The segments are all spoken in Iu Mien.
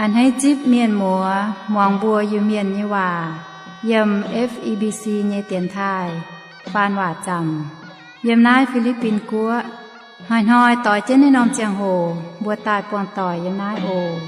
A'hneiv zipv mienh muoz muangx mbuo Iu-Mienh nyei waac yiem F E B C nyei dienx taaih faan waac zaamc yiem naaiv Fi^li^bin Guoqv. Hnoi-hnoi doix jienv naaiv norm ziangh hoc mbuo daaih buangh doic yiem naaiv oc.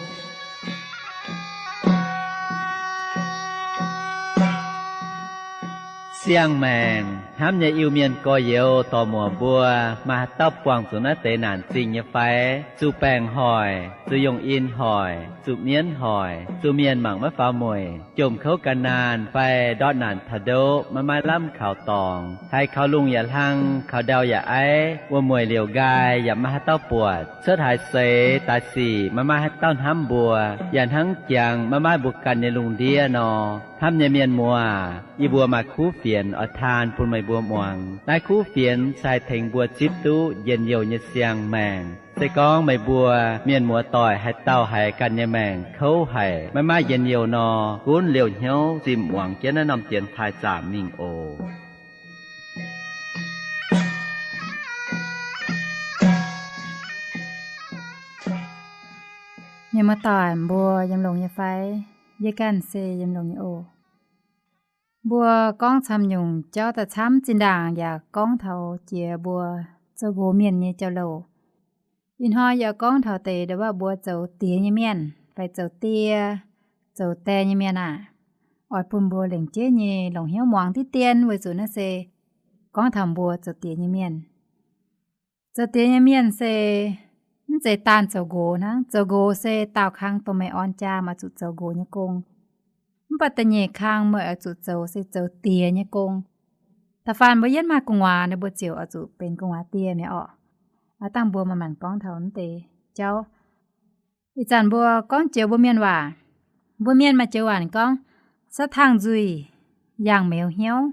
Siang-maengc hnamv nyei Iu-Mienh gorx-youz dorc-muoc mbuo, maaih haaix dauh buangh zuqc naaiv deix naanc zingh nyei fai? Zuqc baengc hoic, zuqc yungh in hoic, zuqc mienv hoic, zuqc mienh mangc maiv faaux mueic, jomc kouv gan naanh fai ndortv naanc taux ndoqv maiv maaih lamh kaux dorngx, haiz kaux lungh yaac hlang, kaux ndau yaac aiv, wuom-mueic liouc nqaai yaac maiv maaih haaix dauh buatc, cuotv haaix seix daaih sic maiv maaih haaix dauh hnamv mbuo, yaac hnangv jangx maiv maaih mbuo ganh nyei lungh ndiev nor. Hnamv nyei mienh muoz, yie mbuo maaih kuv fienx oix taan bun meih mbuo muangx. Naaiv kuv fienx se haih tengx mbuo zipv duqv njien-youh nyei siang-maengc. Se gorngv meih mbuo mienh muoz doic haaix dauh haiz ganh nyei maengc kouv haic, maiv maaih njien-youh nor, gunv liouh hnyouv zimh muangx jienv naaiv norm dienx taaih zaamc mingh oc. Mienh muoz doic mbuo yiem longx nyei fai? Yie ganh se yiem longx nyei oc. Mbuo gorngv camv nyungc jauv daaih camv, zinh ndaangc yaac gorngv taux jiex mbuo zoux nqox mienh nyei jauv-louc. Ih hnoi yie gorngv taux deix ndongc wuov mbuo zoux diex nyei mienh fai zoux die, zoux die nyei mienh aah, oix bun mbuo lengc jeiv nyei longc hnyouv muangx diqv dien, weic zuqc naaiv se gorngv taux mbuo zoux diex nyei mienh. Zoux diex nyei mienh se mv zeiz daanh zoux nqox hnangv. Zoux nqox se daauh kang dongh meih orn jaa meih oix zuqc zoux nqox nyei gong. Mv baac da'nyeic kang meih oix zuqc zoux se zoux diex nyei gong. Da'faanh mbuo yietv maaih gu'nguaaz, ninh mbuo ziouc oix zuqc benx gu'nguaaz die mi'aqv orqc. Aav dangh mbuo manc-manc gorngv taux mv deix jauv. Ih zanc mbuo gorngv joux mbuo mienh waac. Mbuo mienh maaih joux waac gorngv, saav tangh nzuih, yangh meuz hnyouv.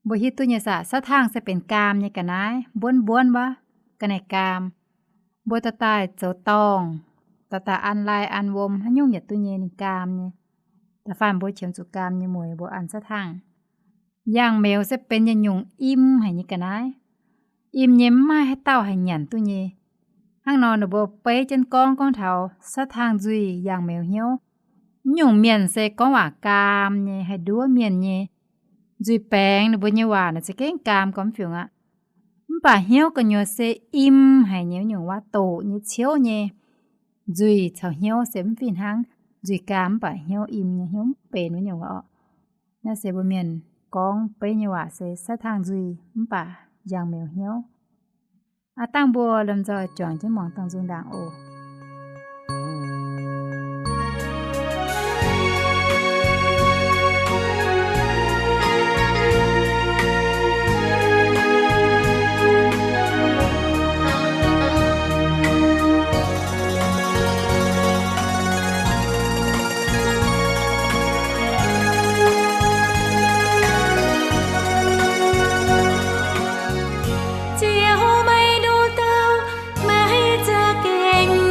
Mbuo hiuv duqv nyei saah? Saav tangh se benx gaam nyei ga'naaiv, mbuonv mbuonv wuov, ga'naaiv gaam. Mbuo dorh daaih zoux dorngh, dorh daaih an lai an wuom, haaix nyungc yietc duqv nyei ninh gaam nyei. Da'faanh mbuo qiemx zuqc gaam nyei mueiz mbuo an saav tangh. Yangh meuz se benx yietc nyungc im haic nyei ga'naaiv. Im nyei mv maaih haaix dauh haih nyanc duqv nyei. Hnangv nor ninh mbuo beiv jienv gorngv, gorngv taux saav tangh nzuih yangh meuz hnyouv. Mv nyungc mienh se gorngv waac gaam nyei, haih nduov mienh nyei. Nzuih baengx ninh mbuo nyei waac naaic za'gengh gaam gormx fiungc aqv. Mv baac hnyouv gu'nyuoz se im haic nyei, nyungc waac doqc nyei, ciouv nyei. Nzuih caux hnyouv se mv fih hnangv. Nzuih gaam mv baac hnyouv im nyei, hnyouv mv benx wuov nyungc orqc. Naaiv se mbuo mienh gorngv beiv nyei waac se saav tangh nzuih mv baac yangh meuz hnyouv. Aav dangh mbuo lomh nzoih juangc jienv muangx dangh nzung ndaangc oc. Ziouv, meih nduqc douh, meih za'gengh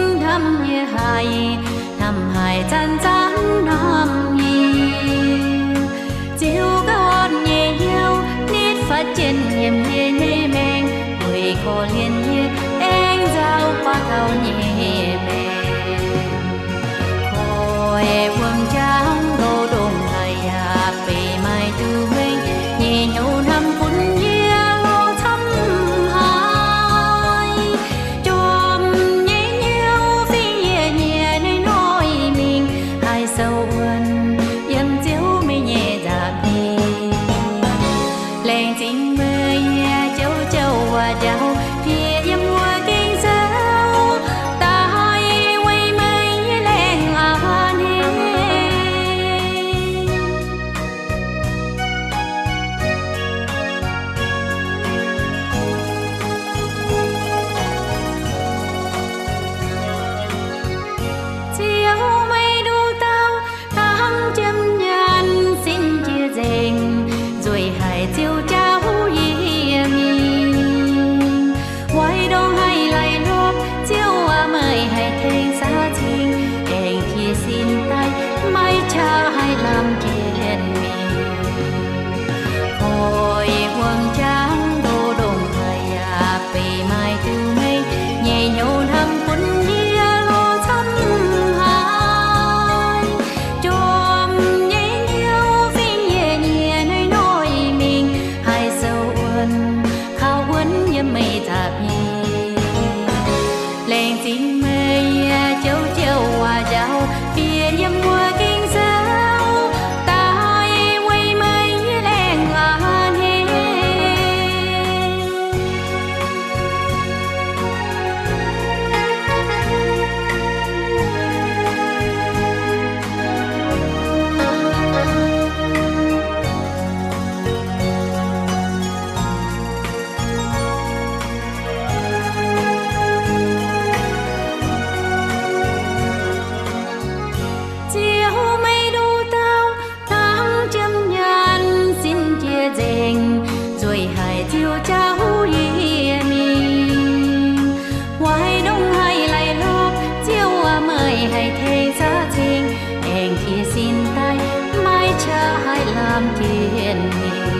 Sin daaih maiv qaqv haih lamh jienv mingh.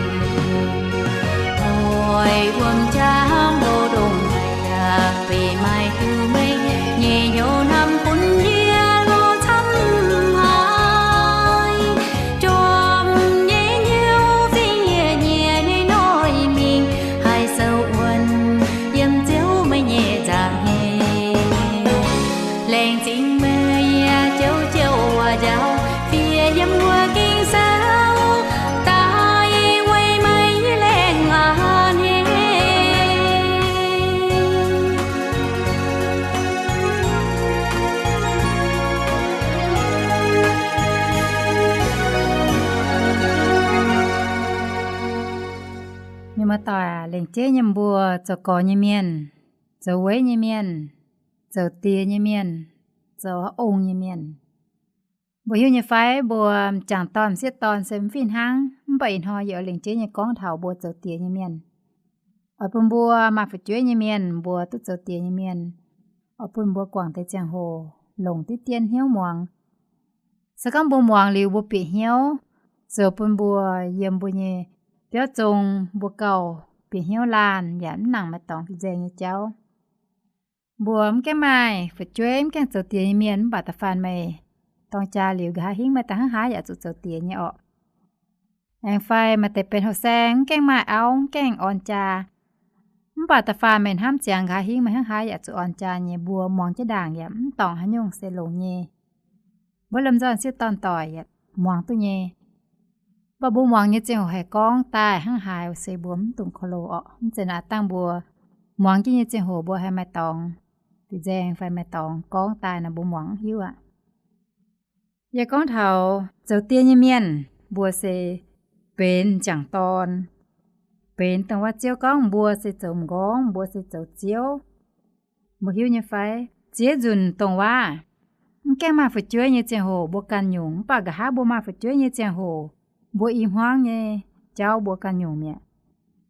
Oix wuom-jaa mbuo ndongc haaix yaac beiv maaih diuh mengh nyei hnyouv hnamv bun yie lorz camv haic. Jorm nyei hnyouv fingx yie nyei noic mingh haih sou wuonv yiem Ziouv meih nyei nza'hmien. Laengz zingh meih yie jouv jouv wuov njaaux, fiev yiem wuov Ging-Sou daaih weic meih nyei laengz a'hneiv. Mienh muoz-doic, lengc jeiv nyei mbuo zoux gorx nyei mienh, zoux weiv nyei mienh, zoux diex nyei mienh, zoux ong nyei mienh, mbuo hiuv nyei fai mbuo m'jangc dorn m'sieqv dorn se mv fih hnangv? Mv baac ih hnoi yie oix lengc jeiv nyei gorngv taux mbuo zoux diex nyei mienh. Oix bun mbuo maaih fu'jueiv nyei mienh, mbuo duqv zoux diex nyei mienh, oix bun mbuo guangc deix ziangh hoc longc diqv dien hnyouv muangx. Se gorngv mbuo muangx liuz mbuo bieqc hnyouv, zoux bun mbuo yiem mbuo nyei biauv zong mbuo gauh bieqc hnyouv laanh yaac mv nangc maaih dorngx fih nzaeng nyei jauv. Mbuo mv gaengh maaih fu'jueiv, mv gaengh zoux diex nyei mienh, mv baac da'faanh meih dorng jaa liuz nqa'haav hingv meih daaih hnangv haaix yaac zuqc zoux diex nyei orqc. Aengx fai maaih deix benx houh saeng mv gaengh maaih auv, mv gaengh orn jaa, mv baac da'faanh meih hnamv ziangx nqa'haav hingv meih hnangv haaix yaac zuqc orn jaa nyei. Mbuo muangx jienv ndaangc yaac mv dorngc haaix nyungc, se longx nyei. Mbuo lomh nzoih sieqv dorn doic yaac muangx duqv nyei. Mv baac mbuo muangx nyei ziangh hoc haih gorngv daaih hnangv haaix se mbuo mv dungx korv-loh orqc. Mv zeiz naaic dangh mbuo muangx jienv nyei ziangh hoc mbuo haih maaih dorngx fih nzaeng fai maaih dorngx gorngv daaih nor, mbuo muangx mv hiuv aqv. Yie gorngv taux zoux diex nyei mienh, mbuo se benx m'jangc dorn, benx dongh wuov Ziouv gorngv mbuo se zoux m'nqorngv, mbuo se zoux Ziouv. Mbuo hiuv nyei fai? Ziex nzunc dongh wuov, mv gaengh maaih fu'jueiv nyei ziangh hoc mbuo ganh nyungc, mv baac nqa'haav mbuo maaih fu'jueiv nyei ziangh hoc, mbuo i hmuangv nyei jauv mbuo ganh nyungc mi'aqv,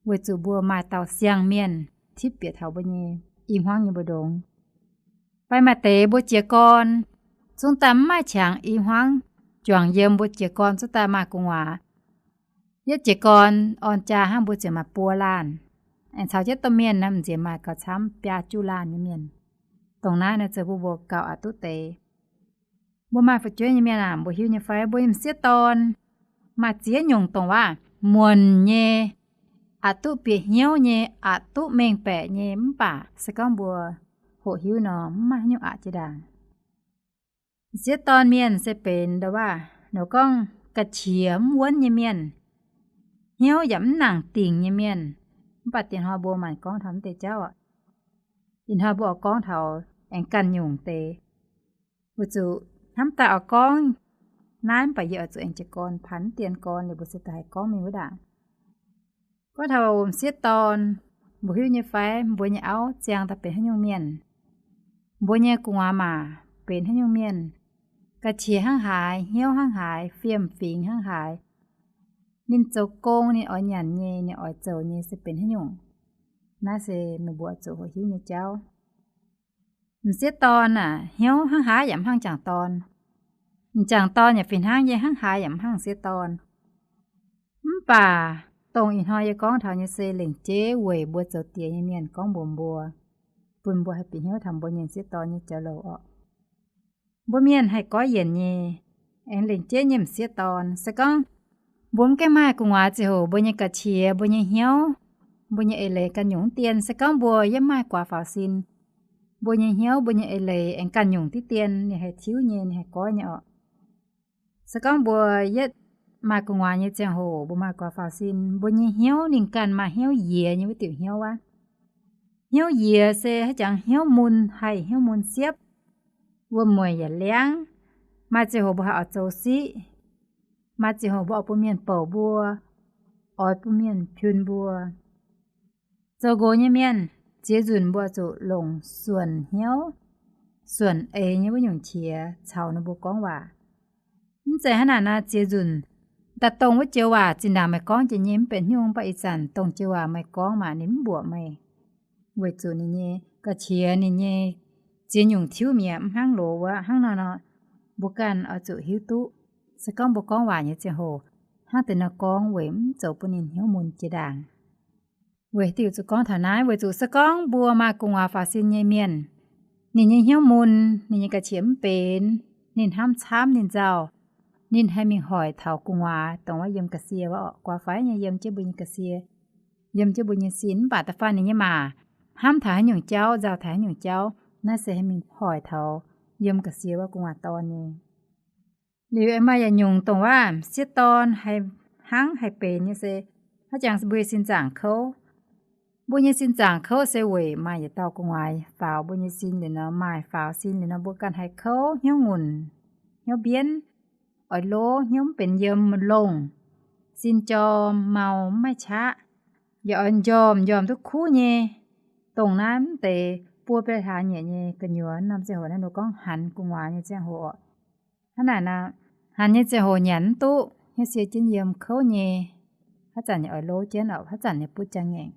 weic zuqc mbuo maaih dauh siang-mienh tipv bieqc taux mbuo nyei i hmuangv nyei mbu'ndongx. Fai maaih deix mbuo jiez gorn zungv daaih mv maaih qangx i hmuangv juangc yiem, mbuo jiez gorn zungv daaih maaih gu'nguaaz. Yietv jiez gorn orn jaa hnangv mbuo ziouc maaih buo laanh, aengx caux jienv domh mienh naaiv m'nziex maaih gauh camv biaa juqv laanh nyei mienh. Dongh naaiv nor zoux bun mbuo gauh aqc duqv deix. Mbuo maaih fu'jueiv nyei mienh aah, mbuo hiuv nyei fai mbuo m'sieqv dorn maaih ziex nyungc dongh wuov muonc nyei, aqc duqv bieqc hnyouv nyei, aqc duqv mengh baeqc nyei, mv baac se gorngv mbuo hoqc hiuv nor mv maaih haaix nyungc aqc jiex ndaangc. M'sieqv dorn mienh se benx ndo waac, nor gorngv ga'qiex mv wuonv nyei mienh, hnyouv yaac mv nangc dingc nyei mienh. Mv baac diex hnoi mbuo maanc gorngv taux mv deix jauv oc. Ih hnoi mbuo oix gorngv taux aengx ganh nyungc deix. Weic zuqc hnamv daaih oix gorngv naaiv, mv baac yie oix zuqc aengx jiez gorn panh dien gorn liuz mbuo se daaih haih gorngv mingh wuov ndaangc. Gorngv taux m'sieqv dorn, mbuo hiuv nyei fai mbuo nyei auv ziangh daaih benx haaix nyungc mienh? Mbuo nyei gu'nguaaz maac benx haaix nyungc mienh? Ga'qiex hnangv haaix, hnyouv hnangv haaix, fiem-fingx hnangv haaix, ninh zoux gong, ninh oix nyanc nyei, ninh oix zoux nyei se benx haaix nyungc? Naaiv se meih mbuo zuqc hoqc hiuv nyei jauv. M'sieqv dorn aah, hnyouv hnangv haaix yaac mv hnangv m'jangc dorn. M'jangc dorn yaac fih hnangv nyei, hnangv haaix yaac mv hnangv m'sieqv dorn. Mv baac dongh ih hnoi yie gorngv taux nyei se lengc jeiv weic mbuo zoux diex nyei mienh gorngv mbuox mbuo, bun mbuo haih bieqc hnyouv taux mbuo nyei m'sieqv dorn nyei jauv-louc orqc. Mbuo mienh haih goiv yienc nyei, aengx lengc jeiv nyei m'sieqv dorn. Se gorngv mbuo mv gaengh maaih gu'nguaaz ziouc hoc mbuo nyei ga'qiex, mbuo nyei hnyouv, mbuo nyei eix leiz ganh nyungc mv dien. Se gorngv mbuo yiem maaih guaax faaux sin, mbuo nyei hnyouv, mbuo nyei eix leiz aengx ganh nyungc diqv dien, ninh haih tiuv nyei, ninh haih goiv nyei orqc. Se gorngv mbuo yietv maaih gu'nguaaz nyei ziangh hoc, mbuo maaih guaax faaux sin, mbuo nyei hnyouv ninh ganh maaih hnyouv yiex nyei wuov diuc hnyouv aqv. Hnyouv yiex se haaix jangx hnyouv mun haih hnyouv mun siepv, wuom-mueic yaac liangv. Maaih ziangh hoc mbuo haih oix zoux siqv, maaih ziangh hoc mbuo oix bun mienh bouc mbuo, oix bun mienh piun mbuo. Zoux nqox nyei mienh, ziex nzunc mbuo zuqc longc suonc hnyouv, suonc eix nyei wuov nyungc qiex caux ninh mbuo gorngv waac. Mv zeiz hnangv naaic nor, ziex nzunc daaih dongh wuov joux waac zinh ndaangc meih gorngv jiex nyei mv benx hnyungc, mv baac ih zanc dongh joux waac meih gorngv maah, ninh mv mbuoqc meih, weic zuqc ninh nyei ga'qiex, ninh nyei ziex nyungc tiuv mi'aqv, mv hnangv loz wuov. Hnangv nor nor, mbuo ganh oix zuqc hiuv duqv Se gorngv mbuo gorngv waac nyei ziangh hoc, hnangv deix nor gorngv weic mv zoux bun ninh hnyouv mun jiex ndaangc. Weic diuc zuqc gorngv taux naaiv, weic zuqc se gorngv mbuo maaih gu'nguaaz faaux sin nyei mienh, ninh nyei hnyouv mun, ninh nyei ga'qiex mv benx, ninh hnamv camv ninh nzauh, ninh haih mingh hoic taux gu'nguaaz dongh wuov yiem ga'sie wuov orqc, guaax fai nyei yiem jienv mbuo nyei ga'sie, yiem jienv mbuo nyei sin, mv baac da'faanh ninh nyei maa hnamv taux haaix nyungc jauv, nzauh taux haaix nyungc jauv, naaiv se haih mingh hoic taux yiem ga'sie wuov gu'nguaaz dorn nyei. Liuz aengx maaih yietc nyungc dongh wuov m'sieqv dorn haih hnangv haih benx nyei se, haaix jangx mbuo nyei sin zaangc kouv. Mbuo nyei sin zaangc kouv se weic maaih yietc dauh gu'nguaaz faaux mbuo nyei sin liuz nor, maaih faaux sin liuz nor, mbuo ganh haih kouv, hnyouv ngunc, hnyouv mbienv, oix lov, hnyouv mv benx yiem, longh, sin jorm, mau, mv maaih qaqv, yaac oix njormh njormh duqv kuv nyei. Dongh naaiv mv deix buo biei hlaax nyieqc nyei gu'nyuoz, norm ziangh hoc naaiv ninh gorngv hanx gu'nguaaz nyei ziangh hoc. Hnangv naaic nor, hanx nyei ziangh hoc nyanc mv duqv, hnyouv sie jienv yiem kouv nyei, haaix zanc yaac oix lov jienv orqc, haaix zanc yaac butv jaa ngaengc.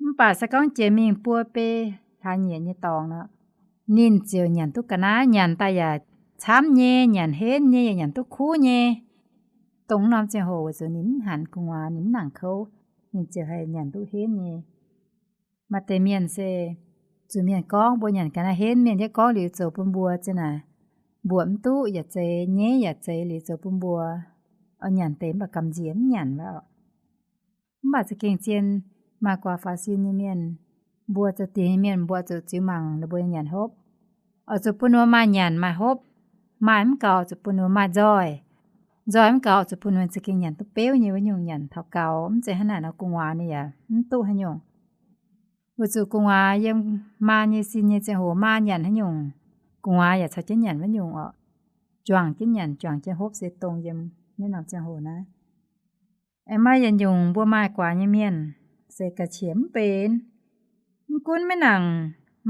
Mv baac se gorngv jiex mingh buo biei hlaax nyieqc nyei dorngx nor, ninh ziouc nyanc duqv ga'naaiv, nyanc daaih yaac camv nyei, nyanc henv nyei, yaac nyanc duqv kuv nyei. Dongh norm ziangh hoc weic zuqc ninh mv hanx gu'nguaaz, ninh mv nangc kouv, ninh ziouc haih nyanc duqv henv nyei. Maaih deix mienh se zuqc mienh gorngv mbuo nyanc ga'naaiv henv, mienh yaac gorngv liuz zoux bun mbuo za'naaic mbuoqc mv duqv yaac zeiz, nyeiv yaac zeiz liuz zoux bun mbuo oix nyanc deix mv baac gamh nziex mv nyanc wuov. Mv baac za'gengh zien maaih guaax faaux sin nyei mienh, mbuo zoux diex nyei mienh mbuo zuqc ziux mangc ninh mbuo nyei nyanc hopv. Oix zuqc bun ninh mbuo maaih nyanc maaih hopv, maaih mv gaux zuqc bun ninh mbuo maaih nzoih, nzoih mv gaux zuqc bun ninh mbuo za'gengh nyanc duqv beuv nyei wuov nyungc nyanc taux gaux, mv zeiz hnangv naaic nor gu'nguaaz ninh yaac mv duqv haaix nyungc. Weic zuqc gu'nguaaz yiem maa nyei sin nyei ziangh hoc maa nyanc haaix nyungc, gu'nguaaz yaac caux jienv nyanc wuov nyungc orqc. Juangc jienv nyanc, juangc jienv hopv se dongh yiem naaiv norm ziangh hoc naaiv. Aengx maaih yietc nyungc mbuo maaih guaax nyei mienh se ga'qiex mv benx. Mv gunv maiv nangc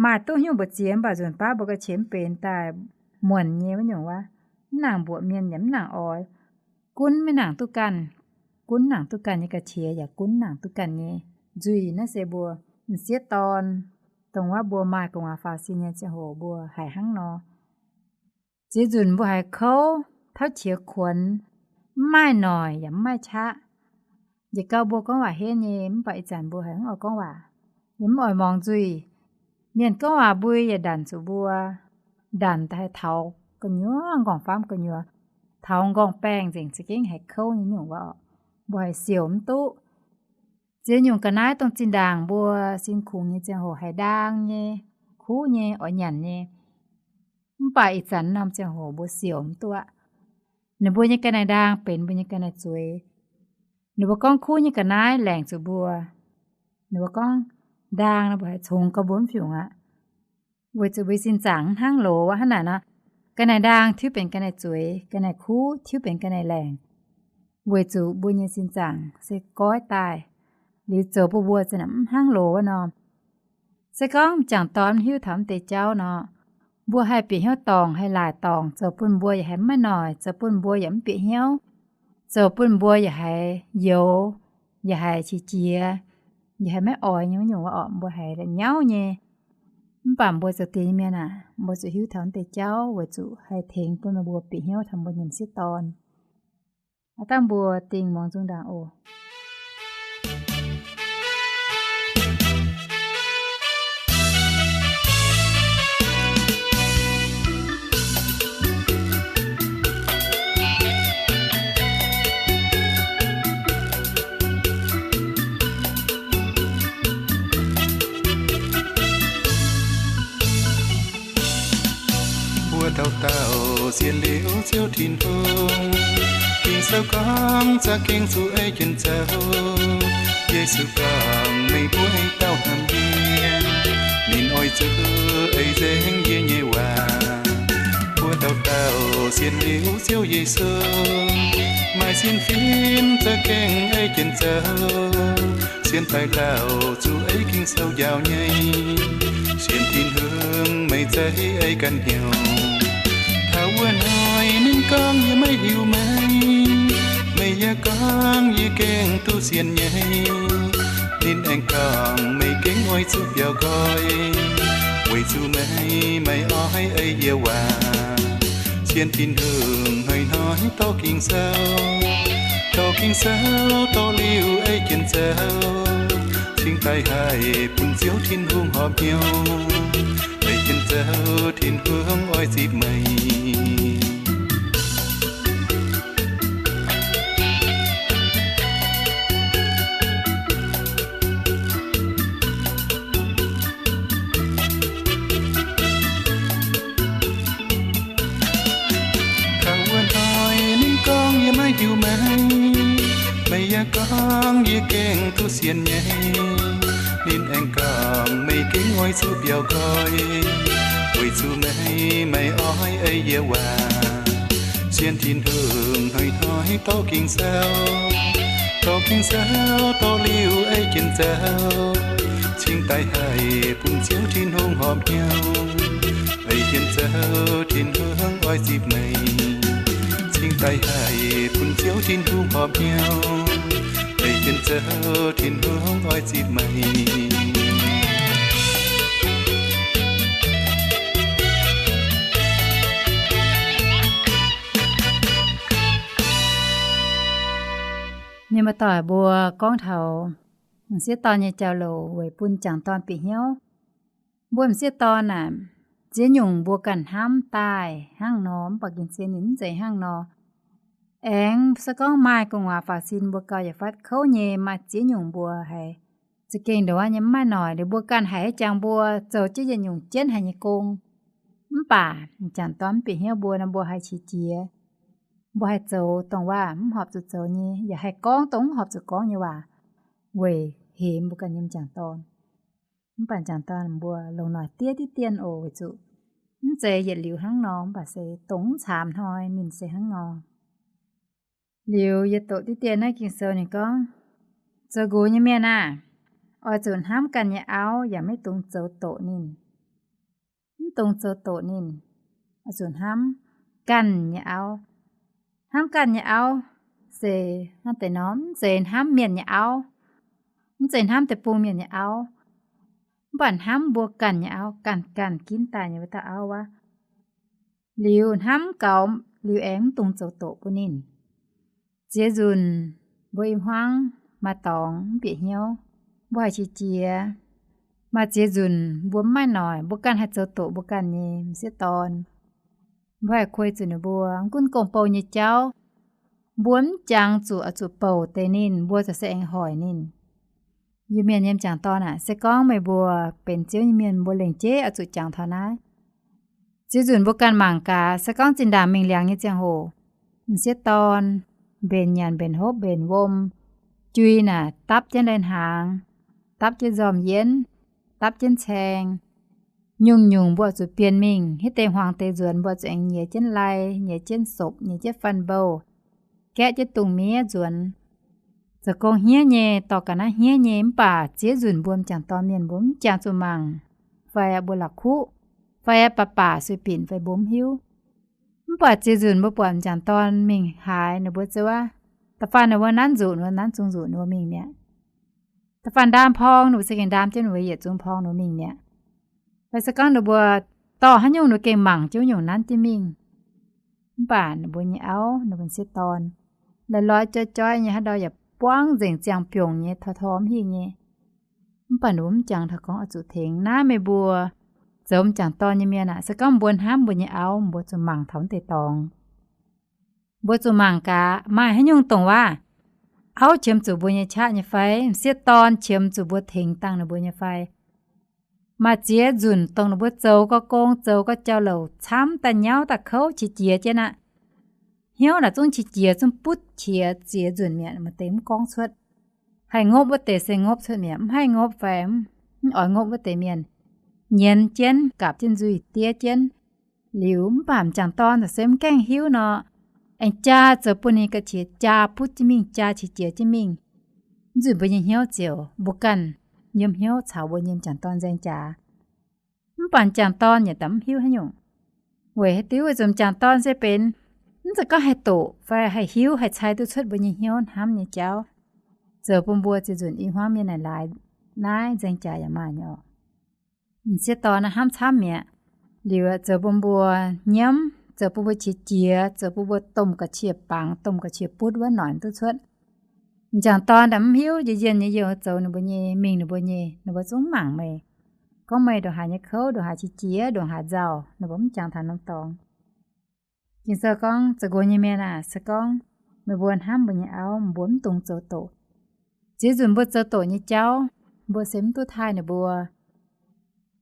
maaih duqv hnyouv mbu'ziex mv baac nzunc baav mbuo ga'qiex mv benx daaih muonc nyei wuov nyungc wuov, mv nangc mbuoqc mienh yaac mv nangc oix, gunv maiv nangc duqv ganh, gunv nangc duqv ganh nyei ga'qiex yaac gunv nangc duqv ganh nyei nzuih. Naaiv se mbuo m'sieqv dorn, dongh wuov mbuo maaih gu'nguaaz faaux sin nyei ziangh hoc mbuo haiz hnangv nor. Ziex nzunc mbuo haiz kouv, tauv qiex kuonx, mv maaih noic yaac mv maaih qaqv. Yietc gau mbuo gorngv waac henv nyei, mv baac ih zanc mbuo haiz mv oix gorngv waac, yaac mv oix muangx nzuih. Mienh gorngv waac mbuo yaac ndanc zuqc mbuo, ndanc daaih haih taux gu'nyuoz nqorngv-famv gu'nyuoz, taux nqorngv-baengh nzengc, za'gengh haiz kouv nyei nyungc wuov orqc. Mbuo haiz siouc mv duqv. Ziex nyungc ga'naaiv dongh zinh ndaangc mbuo sin kungx nyei ziangh hoc haiz ndaang nyei, kuv nyei, oix nyanc nyei. Mv baac ih zanc norm ziangh hoc mbuo siouc mv duqv aqv. Ninh mbuo nyei ga'naaiv ndaang benx mbuo nyei ga'naaiv zueiz. Ninh mbuo gorngv kuv nyei ga'naaiv laengc zuqc mbuo. Ninh mbuo gorngv ndaang nor mbuo haiz congx gauh mbuo mv fiungc aqv. Weic zuqc mbuo sin zaangc mv hnangv loz aqv. Hnangv naaic nor, ga'naaiv ndaang tiuv benx ga'naaiv zueiz, ga'naaiv kuv tiuv benx ga'naaiv laengc. Weic zuqc mbuo nyei sin zaangc se goiv daaih, liuz zoux bun mbuo za'naaic mv hnangv loz wuov nor. Se gorngv m'jangc dorn hiuv taux mv deix jauv nor, mbuo haih bieqc hnyouv dorngc, haih laaic dorngc, zoux bun mbuo yaac haiz maiv noic, zoux bun mbuo yaac mv bieqc hnyouv, zoux bun mbuo yaac haiz youx, yaac haiz qiex jiez, yaac haiz maiv oix nyei wuov nyungc wuov orqc, mbuo haiz la'nyauv nyei. Mv baac mbuo zoux diex nyei mienh aac, mbuo zuqc hiuv taux mv deix jauv weic zuqc haih tengx bun meih mbuo bieqc hnyouv taux mbuo nyei m'sieqv dorn. Aav dangh mbuo dingh muangx nzung ndaangc oc. Mbuo dauh dauh sienx liuz Ziouv Tin-Hungh, Ging-Sou gorngv za'gengh zuqc ei jienv zoux. Yesu gorngv, meih mbuo dauh hnamv yie, ninh oix zuqc ei nzengc yie nyei waac. Mbuo dauh dauh sienx liuz Ziouv Yesu, maaih sienx fim za'gengh ei jienv zoux. Sienx daaih lauh zuqc ei Ging-Sou njaaux nyei. Sienx Tin-Hungh meih zeiz ei ganh hnyouv. Taux wuov hnoi ninh gorngv, yie maiv hiuv meih. Meih yaac gorngv, yie gengh duqv sienx nyei. Ninh aengx gorngv, meih gengh oix zuqc biaux nqoi, weic zuqc meih maiv oix ei yie waac. Sienx Tin-Hungh Hnoi-hnoi dorh Ging-Sou, dorh Ging-Sou dorh liuz ei jienv zoux, cingx daaih haih bun Ziouv Tin-Hungh horpc hnyouv. Ei jienv zoux, Tin-Hungh oix zipv meih. Taux wuov hnoi ninh gorngv, Yie maiv hiuv meih. Meih yaac gorngv, Yie gengh duqv sienx nyei. Ninh aengx gorngv, Meih gengh oix zuqc biaux nqoi, weic zuqc meih maiv oix ei yie waac. Sienx Tin-Hungh hnoi-hnoi dorh Ging-Sou, dorh Ging-Sou dorh liuz ei jienv zoux, cingx daaih haih bun Ziouv Tin-Hungh horpc hnyouv. Ei jienv zoux, Tin-Hungh oix zipv meih. Cingx daaih haih bun Ziouv Tin-Hungh horpc hnyouv. Ei jienv zoux, Tin-Hungh oix zipv meih. Ninh mbuo doic mbuo gorngv taux m'sieqv dorn nyei jauv-louc weic bun m'jangc dorn bieqc hnyouv. Mbuo m'sieqv dorn aah, ziex nyungc mbuo ganh hnamv daaih hnangv nor, mv baac gengh zien ninh mv zeiz hnangv nor. Aengx se gorngv maaih gu'nguaaz faaux sin mbuo gauh yaac fatv kouv nyei, maaih ziex nyungc mbuo haiz za'gengh ndongc wuov nyei mv maaih noic, liuz mbuo ganh haiz jangx mbuo zoux jienv yietc nyungc jienv haic nyei gong. Mv baac m'jangc dorn mv bieqc hnyouv mbuo nor, mbuo haih qiex jiez, mbuo haih zoux dongh waac mv horpc zuqc zoux nyei, yaac haih gorngv dongh mv horpc zuqc gorngv nyei waac weic hemx mbuo ganh nyei m'jangc dorn. Mv baac m'jangc dorn mbuo longc noic diev diqv dien oc, weic zuqc mv zeiz yietc liuz hnangv nor, mv baac se dongh mv caamx hnoi ninh se hnangv nor. Liuz yie doqc diqv dien naaiv Ging-Sou ninh gorngv, zoux nqox nyei mienh aah! Oix zuqc hnamv ganh nyei auv yaac maiv dungx zoux doqc ninh. Mv dungx zoux doqc ninh. Oix zuqc hnamv ganh nyei auv. Hnamv ganh nyei auv se hnangv deix nor, mv zeiz hnamv mienh nyei auv, mv zeiz hnamv deic-bung mienh nyei auv, mv baac hnamv mbuo ganh nyei auv, ganh ganh ginv daaih nyei wuov dauh auv wuov. Liuz hnamv gaux liuz aengx mv dungx zoux doqc bun ninh. Ziex nzunc mbuo i hmuangv maaih dorngx mv bieqc hnyouv, mbuo haih qiex jiez. Maaih ziex nzunc mbuo mv maaih noic, mbuo ganh haih zoux doqc mbuo ganh nyei m'sieqv dorn. Mbuo haih kuei zuqc ninh mbuo. Mv gunv gong-bou nyei jauv, mbuo mv jangx zuqc oix zuqc bouc deix ninh, mbuo za'gengh se aengx hoic ninh. Iu-Mienh nyei m'jangc dorn aah, se gorngv meih mbuo benx Ziouv nyei mienh, mbuo lengc jeiv oix zuqc jangx taux naaiv. Ziex nzunc mbuo ganh mangc gaax, se gorngv zinh ndaangc mingh liangx nyei ziangh hoc, m'sieqv dorn mbenc nyanc mbenc hopv mbenc wuom, jui naaic dapv jienv lai-hnaangx, dapv jienv nzormh yienv, dapv jienv caeng. Nyungc-nyungc mbuo zuqc bienh mingh, hitv deix hmuangx deix nzuonx mbuo zuqc aengx nyiex jienv lai, nyiex jienv sopc, nyiex jienv fanh mbouh, gaeqv jienv dungz miev nzuonx. Zoux gong hniev nyei, dorh ga'naaiv hniev nyei, mv baac ziex nzunc mbuo m'jangc dorn mienh mbuo mv jangx zuqc mangc, fai mbuo la'kuqv, fai baac baac sueih binc fai mbuo mv hiuv. Mv baac ziex nzunc mbuo buatc m'jangc dorn mingh haaix, ninh mbuo ziouc wuov, da'faanh ninh mbuo nanv nzuqc ninh mbuo nanv zungv nzuqc ninh mbuo mingh mi'aqv. Da'faanh ndaam porng ninh mbuo za'gengh ndaam jienv ninh mbuo yietc zungv porng ninh mbuo mingh mi'aqv. Fai se gorngv ninh mbuo dorh haaix nyungc ninh mbuo gengh mangc jienv nyungc nanv jienv mingh. Mv baac ninh mbuo nyei auv, ninh mbuo m'sieqv dorn, la'loi joi-joi nyei, haaix ndau yaac buangv nzengc ziangh biongc nyei, tor tor mv hingh nyei. Mv baac ninh mbuo mv jangx taux gorngv oix zuqc tengx. Naaiv meih mbuo zoux m'jangc dorn nyei mienh aah, se gorngv mbuo hnamv mbuo nyei auv, mbuo zuqc mangc taux wuov deix dorngx. Mbuo zuqc mangc gaax maaih haaix nyungc dongh waac, auv qiemx zuqc mbuo nyei qaqv nyei fai, m'sieqv dorn qiemx zuqc mbuo tengx dangh ninh mbuo nyei fai. Maaih ziex nzunc dongh ninh mbuo zoux gau gong, zoux gau jauv-louc camv daaih nyauv daaih kouv qiex jiez jienv aqv. Hnyouv naaic zungv qiex jiez, zungv butv qiex ziex nzunc mi'aqv, maaih deix mv gorngv cuotv. Haih ngopv wuov deix se ngopv cuotv mi'aqv, mv haih ngopv fai mv oix ngopv wuov deix mienh nyienz jienv, gapv jienv nzuih diev jienv. Liuz mv baac m'jangc dorn se mv gaengh hiuv nor, aengx jaa zoux bun ninh ga'qiex jaa butv jienv mingh, jaa qiex jiez jienv mingh. Mv nzunc mbuo nyei hnyouv ziouc, mbuo ganh yiem hnyouv caux mbuo nyei m'jangc dorn nzaeng jaax. Mv baac m'jangc dorn yaac da'mv hiuv haaix nyungc. Weic haaix diuc? Weic zuqc m'jangc dorn se benx mv zeiz gorngv haih doqc fai haih hiuv haih cai duqv cuotv mbuo nyei hnyouv hnamv nyei jauv, zoux bun mbuo ziex nzunc i hmuangv mienh naaic laaix naaiv nzaeng jaax yaac maaih nyei oc. M'sieqv dorn naaiv hnamv camv mi'aqv. Liuz zoux bun mbuo nyiemv, zoux bun mbuo qiex jiez, zoux bun mbuo domh ga'qiex bangc, domh ga'qiex butv wuov noic duqv cuotv. M'jangc dorn daaih mv hiuv, njien-njien nyei youh zoux ninh mbuo nyei, mingh ninh mbuo nyei, ninh mbuo zungv mangc meih. Gorngv meih ndongc haaix nyei kouv, ndongc haaix qiex jiez, ndongc haaix nzauh, ninh mbuo mv jangx taux norm dorngx. Ging-Sou gorngv, zoux nqox nyei mienh aah, se gorngv meih mbuo hnamv mbuo nyei auv, mbuo mv dungx zoux doqc. Ziex nzunc mbuo zoux doqc nyei jauv, mbuo se mv duqv taaih ninh mbuo.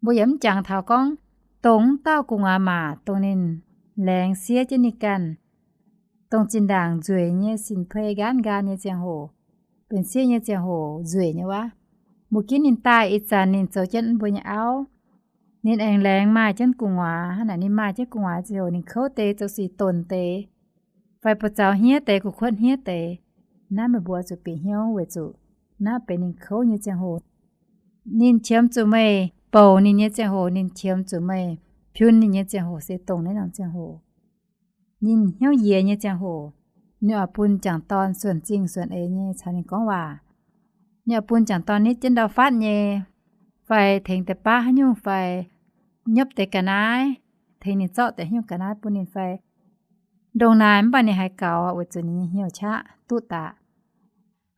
Mbuo yaac mv jangx taux gorngv, dongh wuov dauh gu'nguaaz maac, dongh ninh laengz siev jienv ninh ganh, dongh zinh ndaangc nzueic nyei sin-pei nqaanv nqaanv nyei ziangh hoc, benx sieqv nyei ziangh hoc nzueic nyei wuov, mbuo ginv ninh daaih ih zanc ninh zoux jienv mbuo nyei auv, ninh aengx laengz maaih jienv gu'nguaaz. Hnangv naaic ninh maaih jienv gu'nguaaz ziangh hoc ninh kouv deix, zoux sic donc deix, fai buoz-zaux hniev deix, gu'kuotv hniev deix. Naaiv meih mbuo zuqc bieqc hnyouv weic zuqc naaiv benx ninh kouv nyei ziangh hoc. Ninh qiemx zuqc meih bouc ninh nyei ziangh hoc, ninh qiemx zuqc meih piun ninh nyei ziangh hoc se dongh naaiv norm ziangh hoc. Ninh hnyouv njiec nyei ziangh hoc, ninh oix bun m'jangc dorn suonc zingh suonc eix nyei caux ninh gorngv waac. Ninh oix bun m'jangc dorn nitv jienv ndau-fatv nyei, fai tengx deix baav haaix nyungc fai nyopv deix ga'naaiv, tengx ninh zorqv deix haaix nyungc ga'naaiv bun ninh fai ndongc naaic, mv baac ninh haiz gaux weic zuqc ninh nyei hnyouv qaqv duqv daaih.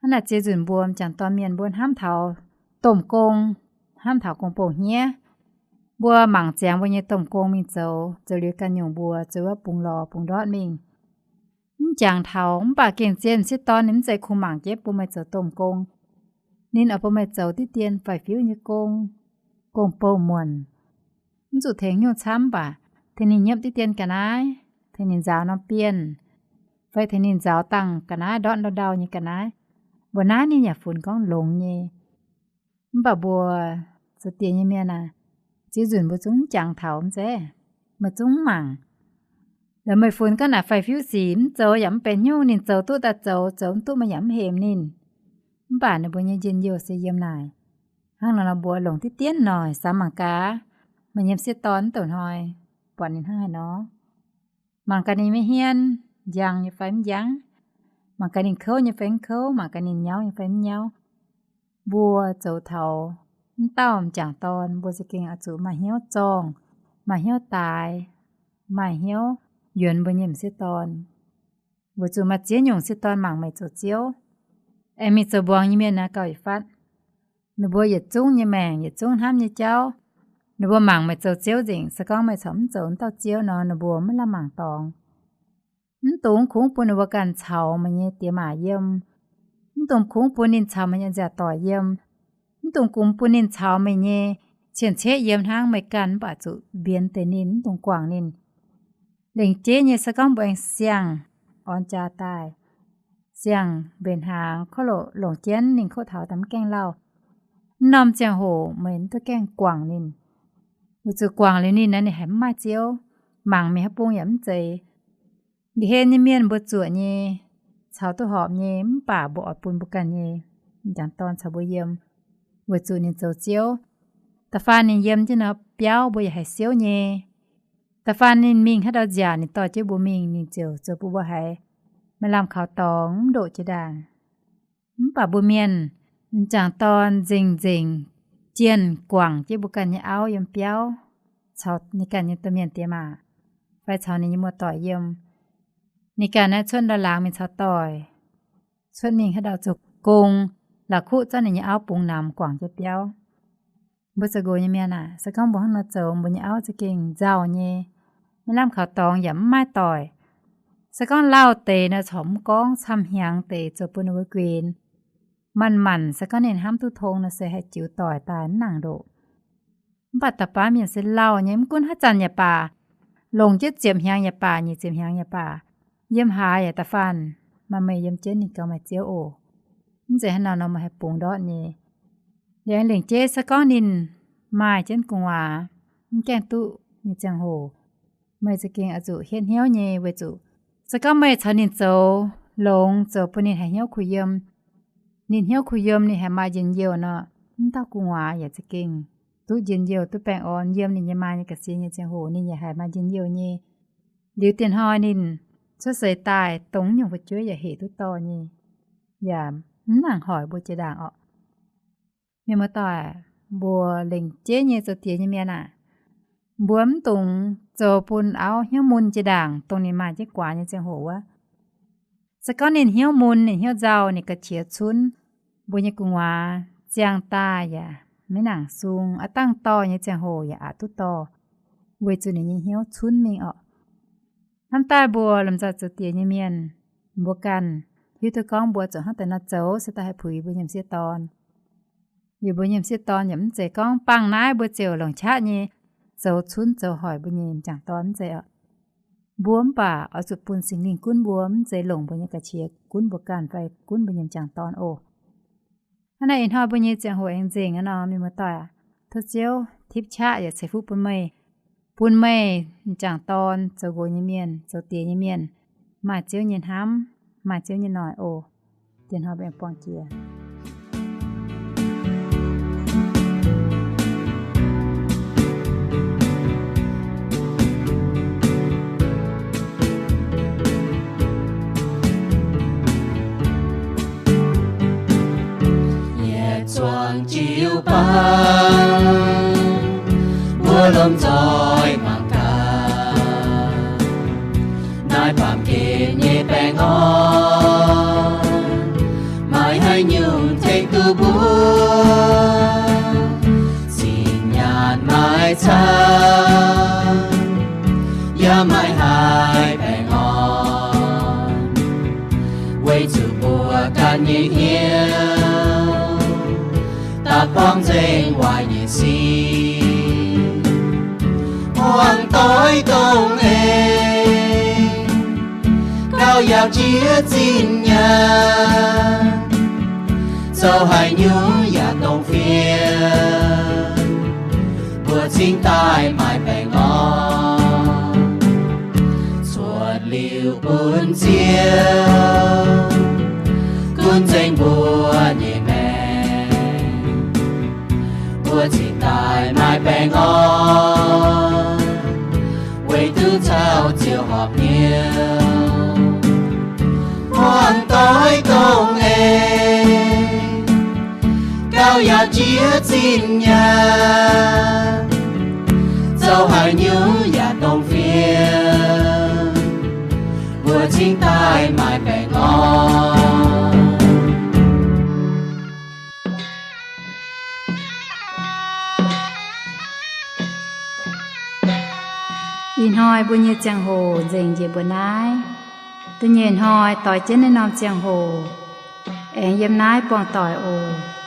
Hnangv naaic ziex nzunc mbuo m'jangc dorn mienh mbuo hnamv taux domh gong, hnamv taux gong-bou hniev. Mbuo mangc ziangx mbuo nyei domh gong mingh zoux, zoux liuz ganh nyungc mbuo zoux wuov bungx lorz bungx ndortv mingh. Mv jangx taux, mv baac gengh zien m'sieqv dorn ninh mv zeiz kungx mangc jienv bun meih zoux domh gong. Ninh oix bun meih zoux diqv dien faix-fiuv nyei gong, gong-bou muonc. Mv zuqc tengx nyungc camv, mv baac tengx ninh nyiemv diqv dien ga'naaiv, tengx ninh nzaaux norm bienh, fai tengx ninh nzaaux dangh ga'naaiv ndortv ndau-ndau nyei ga'naaiv. Mbuo naaiv ninh yaac funx gorngv longx nyei. Mv baac mbuo zoux diex nyei mienh aah, ziex nzunc mbuo zungv mv jangx taux mv zeiz, meih zungv mv mangc. Laaix meih funx ga'naaiv faix-fiuv sic mv zoux yaac mv benx nyungc, ninh zoux duqv daaih zoux, zoux mv duqv meih yaac mv hemx ninh. Mv baac ninh mbuo nyei njien-youh se yiem naaic. Hnangv nor nor mbuo longc diqv dien noic samx mangc gaax, meih nyei m'sieqv dorn mv douc hnoi, buatc ninh hnangv haaix nor. Mangc gaax ninh maiv hmien, njang nyei fai mv njang. Mangc gaax ninh kouv nyei fai mv kouv, mangc gaax ninh nyauv nyei fai mv nyauv. Mbuo zoux taux mv dauh m'jangc dorn, mbuo za'gengh oix zuqc maaih hnyouv zorngh, maaih hnyouv daaix, maaih hnyouv yuonx mbuo nyei m'sieqv dorn. Weic zuqc maaih ziex nyungc sieqv dorn mangc meih zoux ziouv, aengx mingh zoux mbuangz nyei mienh naaiv gauh yietc fatv. Ninh mbuo yietc zungv nyei maengc, yietc zungv hnamv nyei jauv, ninh mbuo mangc meih zoux ziouv nzengc. Se gorngv meih corc mv zoux wuov dauh ziouv nor, ninh mbuo maiv lamh mangc dorngx. Mv dungx kungx bun ninh mbuo ganh caux meih nyei diex maac yiem. Mv dungx kungx bun ninh caux meih nyei nziaauc doic yiem. Mv dungx kungx bun ninh caux meih nyei cien-ceqv yiem hnangv. Meih ganh mv baac zuqc mbienx deix ninh, mv dungx guangc ninh. Lengc jeiv nyei se gorngv mbuo aengx siang-orn jaa daaih, siang-mbenc hnaangx, kouv loqc longc jienv, ninh kouv taux daaih mv gaengh lauh, mv norm ziangh hoc meih mv duqv gaengh guangc ninh. Weic zuqc guangc liuz ninh naaic, ninh haiz mv maaih ziouv, mangc mingh haaix bung yaac mv zeiz. Nqa'hlen nyei mienh mbuo zuoqc nyei, caux duqv horpc nyei, mv baac mbuo oix bun mbuo ganh nyei m'jangc dorn caux mbuo yiem, weic zuqc ninh zoux ziouv. Da'faanh ninh yiem jienv nor biauv, mbuo yaac haiz siouv nyei. Da'faanh ninh mingh haaix ndau nziaauc, ninh dorh jienv mbuo mingh, ninh ziouc zoux bun mbuo haiz maaih lamh kaux dorngx, mv ndoqc jiex ndaangc. Mv baac mbuo mienh, m'jangc dorn nzengc-nzengc jienh guangc jienv mbuo ganh nyei auv yiem biauv, caux ninh ganh nyei domh mienh diex maac, fai caux ninh nyei muoz-doic yiem. Ninh ganh naaiv cuotv ndau-laangz mingh caux doic, cuotv mingh haaix ndau zoux gong, la'kuqv zorqv ninh nyei auv bungx namx guangc jienv biauv. Mbuo zoux nqox nyei mienh aah, se gorngv mbuo hnangv nor zoux, mbuo nyei auv za'gengh nzauh nyei, maiv lamh kaux dorngx yaac mv maaih doic. Se gorngv lauh deix nor corc mv gorngv, camv-hnyangx deix zoux bun ninh mbuo guenx. Manc-manc se gorngv ninh hnamv duqv tong nor se haih jiux doic daaih mv nangc ndoqc. Mv baac da'faanh mienh se lauh nyei, mv gunv haaix zanc yaac baac, longc jienv ziepc hnyangx yaac baac, nyic ziepc hnyangx yaac baac, yiem haaix yaac da'faanh maaih meih yiem jienv, ninh gauh maaih ziouv oc. Mv zeiz hnangv nor nor meih haih bungx ndortv nyei. Liuz aengx lengc jeiv se gorngv ninh maaih jienv gu'nguaaz, mv gaengh duqv nyei ziangh hoc, meih za'gengh oix zuqc hietv hnyouv nyei, weic zuqc se gorngv meih caux ninh zoux longx, zoux bun ninh haiz hnyouv kuh yiem, ninh hnyouv kuh yiem, ninh haiz maaih njien-youh nor, mv dauh gu'nguaaz yaac za'gengh duqv njien-youh, duqv baengh orn. Yiem ninh nyei maa nyei ga'sie nyei ziangh hoc ninh yaac haiz maaih njien-youh nyei. Liuz dieh hnoi ninh cuotv seix daaih, dongh nyungc fu'jueiv yaac hec duqv dorh nyei, yaac mv nangc hoic mbuo jiex ndaangc orqc. Mienh muoz-doic, mbuo lengc jeiv nyei zoux diex nyei mienh aah, Mbuo mv dungx zoux bun auv hnyouv mun jiex ndaangc, dongh ninh maaih jienv guaax nyei ziangh hoc wuov. Se gorngv ninh hnyouv mun, ninh hnyouv nzauh, ninh ga'qiex cunv, mbuo nyei gu'nguaaz ziangh daaih yaac maiv nangc sung, aav dangh dorh nyei ziangh hoc yaac aqc duqv dorh, weic zuqc ninh nyei hnyouv cunv mingh orqc. Hnamv daaih mbuo lomh nzoih zoux diex nyei mienh, mbuo ganh hiuv duqv gorngv mbuo zuqc hnangv deix nor zoux se daaih haih puix mbuo nyei m'sieqv dorn. Yie mbuo nyei m'sieqv dorn yaac mv zeiz gorngv bangh naaiv mbuo ziouc longc qaqv nyei zoux cunv zoux hoic mbuo nyei m'jangc dorn, mv zeiz orqc. Mbuo mv baac oix zuqc bun Singx Lingh gunv mbuo, mv zeiz longc mbuo nyei ga'qiex gunv mbuo ganh fai gunv mbuo nyei m'jangc dorn oc. Hnangv naaiv ih hnoi mbuo nyei ziangh hoc aengx nzengc aqv nor, mienh muoz-doic aac, tov Ziouv tipv qaqv yaac ceix fuqv bun meih, bun meih m'jangc dorn zoux nqox nyei mienh, zoux diex nyei mienh, maaih Ziouv nyei hnamv, maaih Ziouv nyei noic oc. Diex hnoi mbuo aengx buangh jiex. Yietc zuangx jiu-baang, mbuo lomh nzoih mangc gaax, naaiv baamh gen nyei baengh orn, maaih haaix nyungc tengx duqv mbuo? Zinh nyaanh maaih camv, yaac maaih haiz baengh orn, weic zuqc mbuo ganh nyei hnyouv daaih buangh nzengc waaic nyei sic. Muangx doix dongh eix, gauh yaauc jiex zinh nyaanh, zoux haaix nyungc yaac dongh fiem, mbuo cingx daaih maaih baengh orn. Cuotv liuz bun Ziouv gunv nzengc mbuo nyei maengc, mbuo cingx daaih maaih baengh orn, weic duqv caux Ziouv horpc hnyouv. Muangx doix dongh eix, gauh yaauc jiex zinh nyaanh, zoux haaix nyungc yaac dongh fiem, mbuo cingx daaih maaih baengh orn. Ih hnoi mbuo nyei ziangh hoc nzengc njiec mbuo naaiv. Da'nyeic hnoi doix jienv naaiv norm ziangh hoc aengx yiem naaiv buangh doic oc.